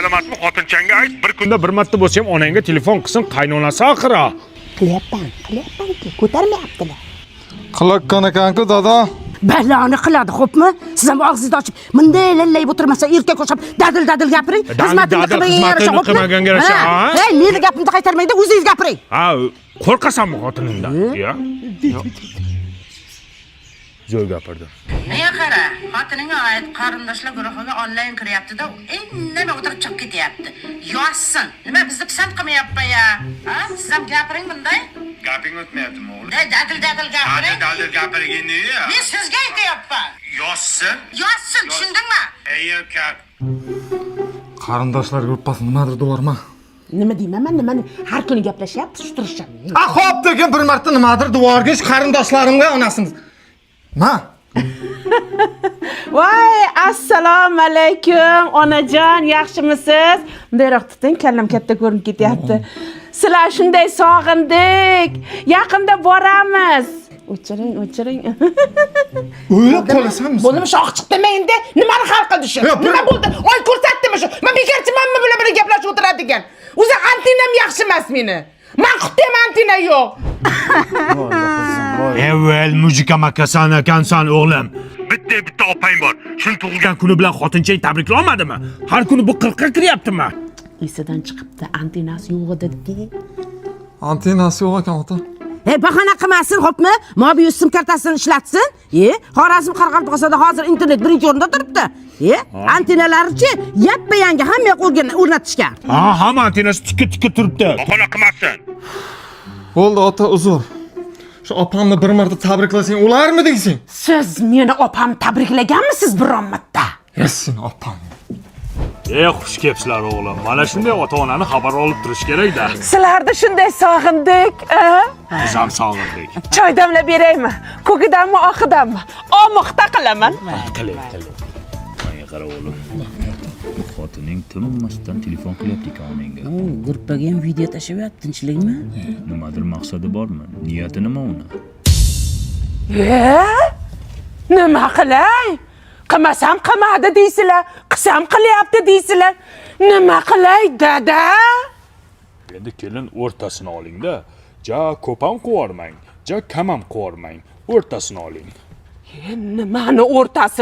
Emasmi, xotinchangga ayt, bir kunda bir marta bo'lsa ham onangga telefon qilsin, qaynonasi axir. Qilyapman, qilyapmanki, ko'tarmayaptilar. Qilayotgan ekan-ku, dada. Baloni qiladi, xo'pmi? Siz ham og'zingizni ochib, bunday lallayib o'tirmasa, erkak o'xshab dadil dadil gapiring. Dadil Xizmatimni dadil qilmaganga yarasha, xizmatimni xo'pmi? qilmaganga yarasha, Ha? ha? Hey, meni gapimni qaytarmangda, o'zingiz gapiring. Ha, qo'rqasanmi xotiningdan? Ya. Zo'r gapirdi. Nega qara, xotiningga ayt, qarindoshlar guruhiga onlayn kiryapti-da, indamay o'tirib chiqib ketyapti. Yozsin. Nima bizni pisand qilmayapti ya? Ha? Siz ham gapiring bunday. Gaping o'tmayaptimi, o'g'lim? Dadil dadil gapiring. Dadil gapirgin ya. Men sizga aytyapman. Yozsin. Yozsin, tushundingmi? Ey erkak. Qarindoshlar gruppasi nimadir devorma. Nima deyman man, nimani har kuni gaplashyapti, shu turisham. A, xo'p degan, bir marta nimadir devorgish qarindoshlarimga onasini. Ma. Voy, assalomu alaykum, onajon, yaxshimisiz? Bundayroq tuting, kallam katta ko'rinib ketyapti. Sizlar shunday sog'indik. Yaqinda boramiz. O'chiring, o'chiring. O'ylab qolasanmi? Bo'ldimi, shoh chiqdimi endi? Nimani hal qildi shu? Yo'q, Nima bo'ldi? Oy ko'rsatdimi shu? Men bekorchimanmi bular bilan gaplashib o'tiradigan? O'zi antenam yaxshi emas meni. Manqutda ham antena yo'q. Avval mujika makasan ekansan, o'g'lim. Bitta bitta opang bor. Shuni tug'ilgan kuni bilan xotinchang tabriklolmadimi? Har kuni bu 40 ga kiryaptimi? Esidan chiqibdi, antenasi yo'q edi. Antenasi yo'q ekan, ota. Ey, bahona qilmasin, xo'pmi? Mobius sim kartasini ishlatsin. E, Xorazm Qoraqalpog'istonda hozir internet birinchi o'rinda turibdi. E, antenalarichi yappa yangi hamma yoq o'rnatishgan. Ha, hamma antenasi tikka tikka turibdi. Bahona qilmasin. Bo'ldi, ota, uzr. Shu opamni bir marta tabriklasang o'larmi deysan? Siz meni opam tabriklaganmisiz biron marta? Yassin opam. Ey, xush kelibsizlar, o'g'lim. Mana shunday ota-onani xabar olib turish kerak-da. Sizlarni shunday sog'indik, a? Biz ham sog'indik. Choy damlab beraymi? Ko'kidanmi, oqidanmi? Omoqda qilaman. Qiling, qiling. Menga qara, o'g'lim. Bu xotining tinmasdan telefon qilyapti ekan onangga. Gruppaga ham video tashlayapti, tinchlikmi? Nimadir maqsadi bormi? Niyati nima uni? E? Nima qilay? Qilmasam qilmadi deysizlar, qilsam qilyapti deysizlar. Nima qilay, dada? Endi kelin, o'rtasini olingda. Ja ko'p ham quvormang, ja kam ham quvormang. O'rtasini oling. Nimani o'rtasini?